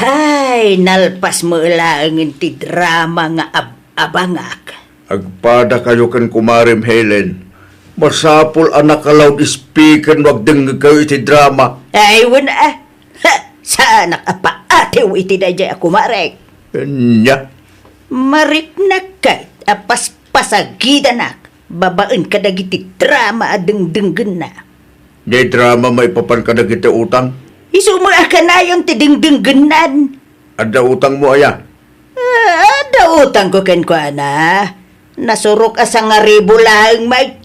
Hay, nalpas met laengen ti drama nga ab-abangak. Agpadakayo ken Kumarem Helen. Masapul a naka-loudspeaker no agdengngegkayo iti drama. Ay, wen a. Ha, saanak a paatiw iti daydiay a kumarek. Ania? Mariknak ket a paspasagidanak babaen kadagiti drama a dengdenggenna. Diay drama maipapan kadagiti utang? Isu met a kanayon ti dengdenggennan. Adda utangmo aya? Ah, adda utangko kenkuana. Nasurok a sangaribu laeng met.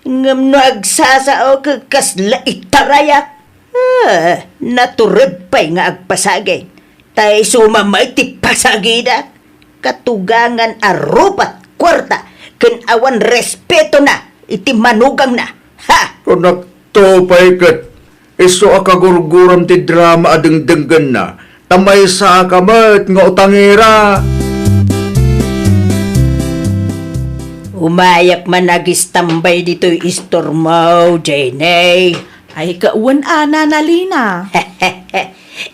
Ngem no agsasao ket kasla itarayak. Ah, natured pay nga agpasagid. Ta isu met ti pasagidak. Katugangan a rupat kuarta ken awan respetona iti manugangna. Ha! Kunakto pay ket isu a kagurguram ti drama a dengdenggenna, ta maysaka met nga utangera. Umayak man agistambay ditoy istormo, Jenny. Ay, kawen a, Nana Lina.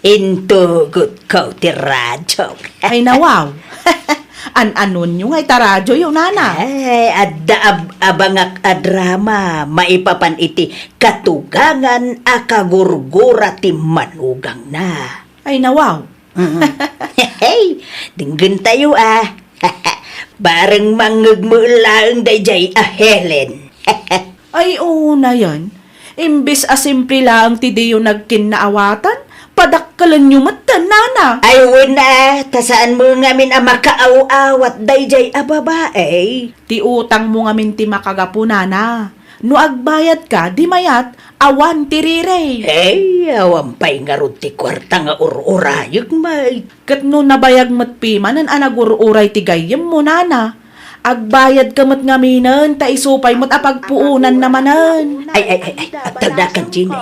Intugotko ti radiok. Ay, nawaw. An-anonyo nga ita radioyo, Nana? Ay, adda ab-, abangak a drama maipapan iti katugangan a kagurgura ti manugangna. Ay, nawaw. Mm. Hey, denggentayo, a. Bareng mangngegmo laeng daydiay a Helen. Ay, unayen. Imbes a simple laeng ti diyo nagkinnaawatan, padakkelenyo metten, Nana. Ay, wen a, ta saanmo ngamin a makaaw-awat daydiay a babai. Ti utangmo ngamin ti makagapu, Nana. No agbayadka, di mayat, awan ti rirey. Ay, awan pay ngarud ti kuarta nga ur-urayek, may. Ket no nabayag met pimanen a nagur-uray ti gayyemmo, nana, agbayadka met ngaminen ta isu pay met a pagpuonanna manen. Ay, ay, ay, ay, agtaldakan, Jenny.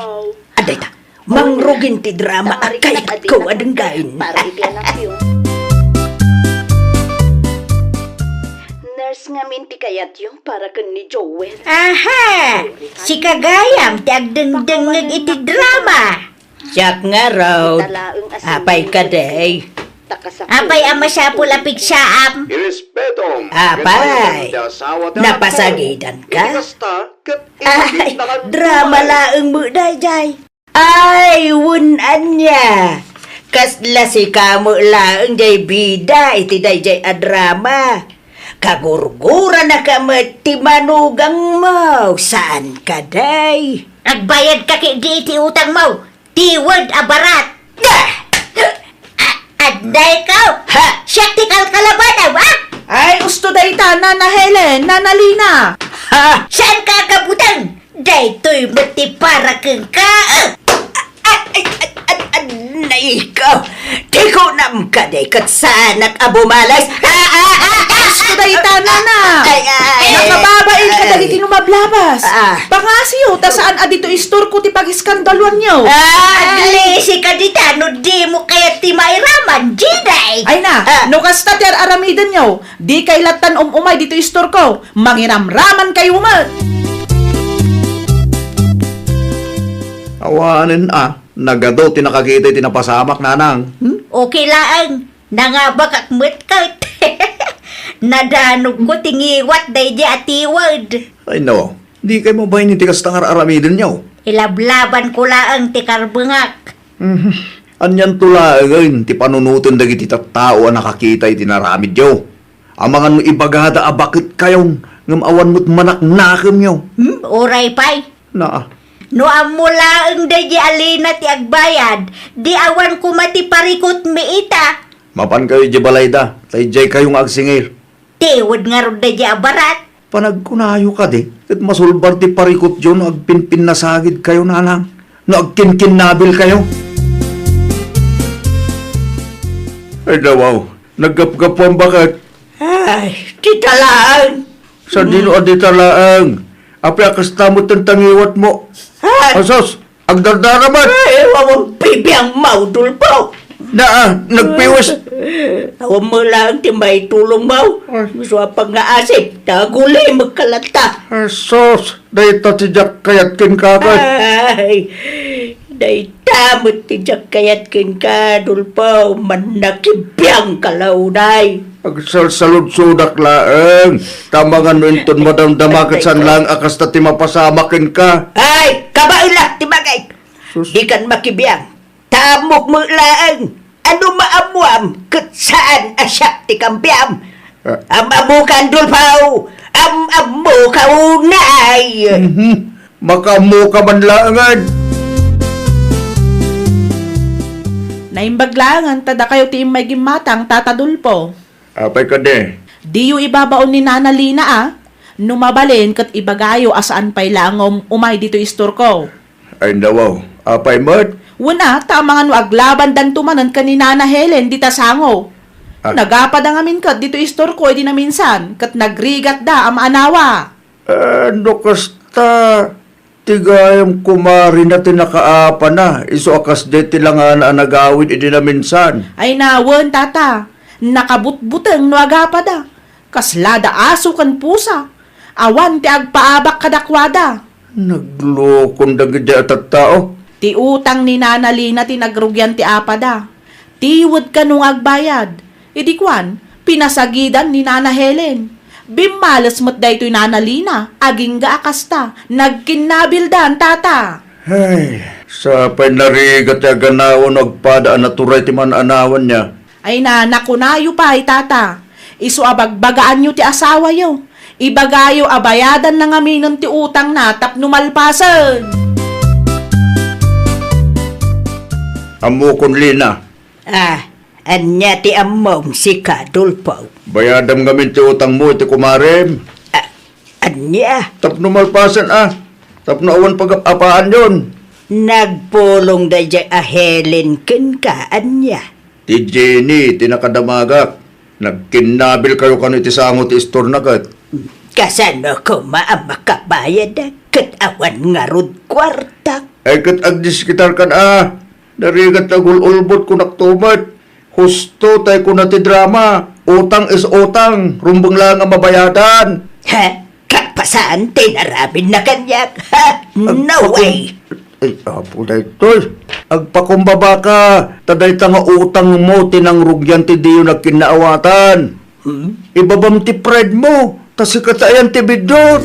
Adda ita, mangrugin ti drama a kayatko a denggen. Para iti anakyo. Nurse ngamin ti kayatyo para ken ni Joel. Aha! Sika gayam ti agdengdengngeg iti drama. Siak ngarud. Apay kadi? Apay a masapul a pigsaam? Irespetom. Apay, napasagidanka? Ay, drama laeng met daydiay. Ay, wen ania. Kasla sika met laeng diay bida iti daydiay a drama. Kagurguranaka met ti manugangmo, saan kadi? Agbayadka ketdi iti utangmo. Tiwed a barat. Ah! A-, adda ikaw? Ha? Siak ti kalkalabanam, ha? Ay, usto dayta, Nana Helen, Nana Lina. Ha? Saanka a kabuteng? Daytoy met ti para kenka. Ah! Ah, ay, ay, ay, ay, naiko. Ti kunam kadi ket saanak a bumales. Ah, ah, ah, ah, usto dayta, Nana. Ay, ay, nakababain kadagiti lumablabas. Ah. Pangasiyo, ta saan a ditoy istorko ti pagiskandaluanyo. Ah. Aglisi ka dita, no dimo kayat ti mairaman, Jenny. Ay na, ah, no kasta ti ar-aramidenyo, dikay lattan um-umay ditoy istorko. Mangiramramankayo met. Awanen a, nagadu ti nakakita iti napasamak, nanang. Hmm? Okay laeng. Nangabakak met ket. Nadanogko ti ngiwat daydi a tiwed. Ay no, dikay mabain iti kasta nga ar-aramidenyo. Ilablabanko laeng ti karbengak. Mhm. Anianto laengen ti panunoten dagiti tattao a nakakita iti naramidyo? Amangan no ibagada a baketkayon, ngem awan met manaknakemyo. Hmm, uray pay. Naa. No ammo laeng daydi a Lina ti agbayad, di awan koma ti parikutmi ita. Mapankayo idiay balayda, ta idiaykayo nga agsingir. Tiwed ngarud daydi a barat. Panagkunayo kadi, ket masulbar ti parikutyo no agpinpinnasagidkayo, nanang, no agkinkinnabilkayo. Ay, dawaw, naggapgapuam baket. Ay, dita laeng. Sadino a dita laeng? Apay a kasta met ti nangiwatmo? Ay. Asus, agdardara met. Ay, awan pay biangmo, Dolfo. Naa, nagpiwes. Awan met laeng ti maitulongmo. Ay. Isu a pangngaasip, ta agulimekka latta. Asus, dayta ti diak kayat kenka, kay. Ay, dayta met ti diak kayat kenka, Dolfo, mannakibiangka la unay. Agsalsaludsodak laeng, ta amangan no inton madamdama ket saan laeng a kasta ti mapasamak kenka. Ay, kabaela ti bagik! Sus. Dikan makibiang, ta ammok met laeng a no maammoam ket saan a siak ti kambiam. Ah. Am-ammokan, Dolfo! Am-ammoka unay! Mhm. Makaammoka man laengen. Naimbag laengen ta dakayo ti immay gimmatang, Tata Dolfo. Apay kadi? Diyo ibabaon ni Nana Lina a, no mabalin ket ibagayo a saan pay laeng nga um-, umay ditoy istorko. Ay, nawaw. Apay met? Wen a, ta amangan no aglabandanto manen ken ni Nana Helen dita sango. Ah. Nagapada ngamin ket ditoy istorko idi naminsan, ket nagrigatda a maanawa. Eh, no kasta, ti gayam kumarina ti nakaapana, isu a kasdiay ti langana a nagawid idi naminsan. Ay, nawen, tata. Nakabutbuteng no agapada. Kasla da aso ken pusa. Awan ti agpaabak kadakuada. Naglokon dagiti a tattao. Ti utang ni Nana Lina ti nagrugian ti apada. Tiwed kano nga agbayad. Idi kuan, pinasagidan ni Nana Helen. Bimmales met daytoy Nana Lina, agingga a kasta, nagkinnabildan, tata. Ay, sapay narigat ti aganaw no agpada a naturay ti man-anawanna. Ay na, nakunayo pay, tata. Isu a bagbagaanyo ti asawayo. Ibagayo a bayadanna ngaminen ti utangna tapno malpasen. Ammokon, Lina. Ah, ania ti ammom, sika, Dolfo? Bayadam ngamin ti utangmo iti kumarem. Ah, Nia. Tapno malpasen a. Tapno awan pagap-apaanyon. Nagpulong daydiay a Helen kenka, ania? Ti Jenny ti nakadamagak. Nagkinnabil kayo kano iti sango ti istorna ket. Kasano koma a makabayad ket awan ngarud kuartak? Ay ket agdiskitarkan a. Narigat ti agul-ulbod kunakto met. Husto tay kuna ti drama, utang is utang, rumbeng laeng a mabayadan. He? Kapasan ti inaramidna kaniak? Ha? No way! Ay, apo daytoy. Agpakumbaba ka, ta dayta nga utangmo ti nangrugian ti diyo nagkinnaawatan. Hmm? Ibabam ti pride mo, ta sika ti ayan ti biddut.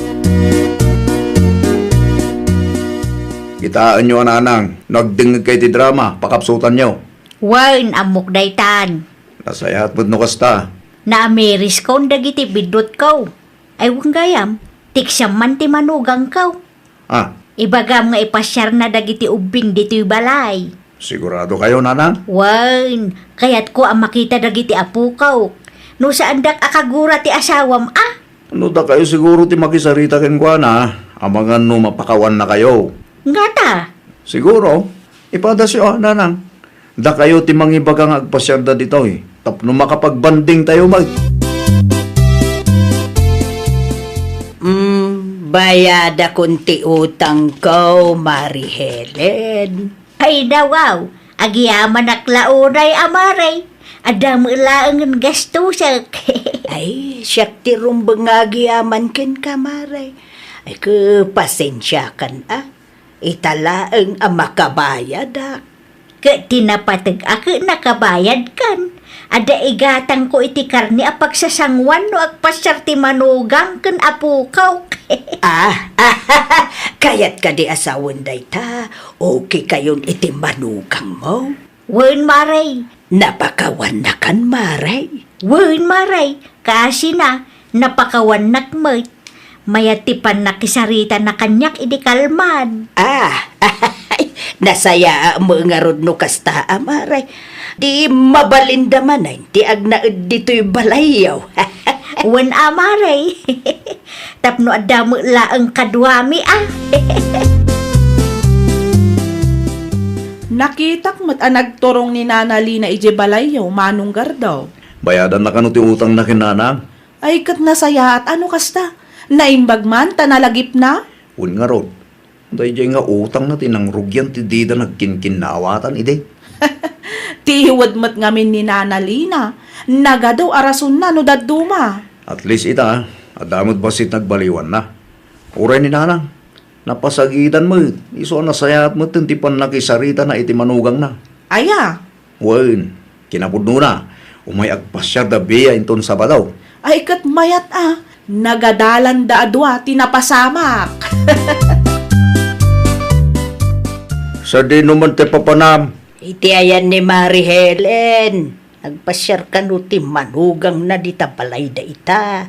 Kitaenyo a nanang, no agdengngeg kay ti drama, pakapsutanyo. Wen, ammok daytan. Nasayaat met no kasta. Naamiriskon dagiti biddutko. Ay, wen gayam, tiksiam man ti manugangko. Ah. Ibagam nga ipasiarna dagiti ubbing ditoy balay. Sigurado kayo, nanang? Wen, kayatko a makita dagiti apokok. No saandak a kagura ti asawam, a? No dakayo siguro ti makisarita kenkuana, amangan no mapakawanna kayo. Ngata? Siguro. Ipadasyo, a, nanang. Dakayo ti mangibaga nga agpasiarda ditoy, tapno makapagbandingtayo met. Mm, bayadakon ti utangko, Mari Helen. Ay, nawaw, agyamanak la unay a Mari. Adda met laengen gastosek. Ay, siak ti rumbeng nga agyaman kenka, Mari. Ay, ke, pasensiakan, a. Ita laeng a makabayadak. Ket ti napateg a ket nakabayadkan. Adda igatangko iti karne a pagsasanguan no agpasiar ti manugang ken apokok. Ah, kayat kadi a sawen dayta? Okay kayon iti manugangmo? Wen, Mari. Napakawannakan, Mari? Wen, Mari. Kasina, napakawannak met. Mayat ti pannakisaritana kaniak idi kalman. Ah, nasayaat met ngarud no kasta a, Mari. Di mabalinda manen ti agnaed ditoy balayyo. Wen a, Mari. Tapno adda met laeng kaduami, a. Nakitak met a nagturong ni Nana Lina idiay balayyo, Manong Gardo. Bayadanna kano ti utangna ken nanang? Ay, ket nasayaat a no kasta. Naimbag man ta nalagipna. Wen ngarud, daydiay nga utangna ti nangrugian ti dida nagkinkinnaawatan idi. Ti iwed met ngamin ni Nana Lina, nagadu a rasonna no dadduma. At least ita, adda met bassit nagbaliwanna. Uray ni Nanang, napasagidan met, isu a nasayaat metten ti pannakisaritana iti manugangna. Aya? Wen, kinapudnona, umay agpasiarda biya inton Sabado. Ay, ket mayat a, nagadalanda a dua ti napasamak. Sadino man ti papanam? Iti ayan ni Mari Helen, agpasiar kano ti manugangna dita balay dayta.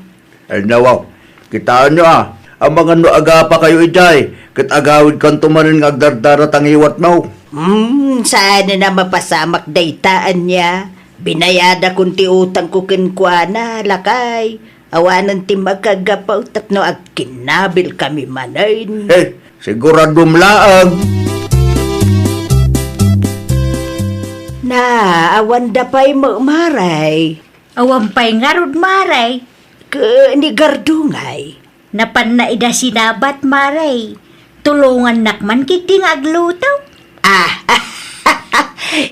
Ay, nawaw, kitaenyo a, amangan no agapa kayo idiay, ket agawidkanto manen nga agdardara ta ngiwatno. Hmm, saanen a mapasamak dayta, ania? Binayadakon ti utangko kenkuana, lakay. Awanen ti makagapu tapno agkinnabilkami manen. Eh, siguradom laeng. Na, awanda pay met, Mari. Awan pay ngarud, Mari. Ken ni Gardo ngay? Napanna ida sinabat, Mari. Tulongannak man ketdi nga agluto. Ah,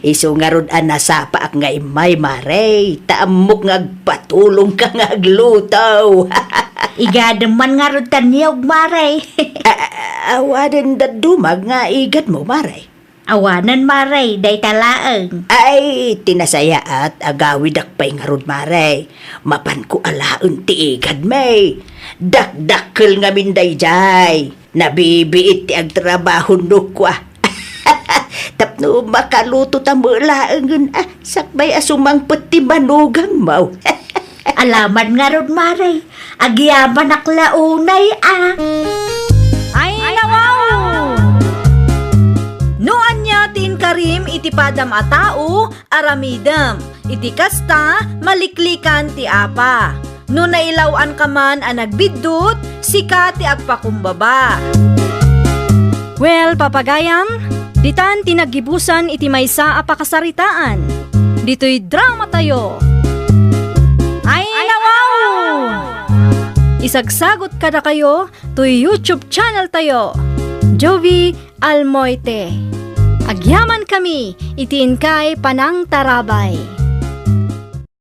isu ngarud a nasapaak nga immay, Mari. Ta ammok nga agpatulongka nga agluto. Igadem man ngarud ta niyog, Mari. A-, a-, awanen dadduma nga igadmo, Mari. Awanen, Mari, dayta laeng. Ay, ti nasayaat, agawidak pay ngarud, Mari. Mapanko alaen ti igadmi. Dakdakkel ngamin daydiay. Nabibiit ti agtrabaho no kua. Tapno makaluto ta met laengen a sakbay a sumangpet ti manugangmo. Alaman ngarud, Mari. Agyamanak la unay a. Ay, nawaw! No ania ti inkarim iti padam a tao, aramidem. Iti kasta, maliklikan ti apa. No nailaw-anka man a nagbiddut, sika ti agpakumbaba. Well, papagayam, ditan ti naggibusan iti maysa a pakasaritaan. Ditoy dramatayo. Ay, nawaw! Isagsagot kadakayo toy YouTube channel tayo, Jovie Almoite. Agyaman kami iti inkay panangtarabay.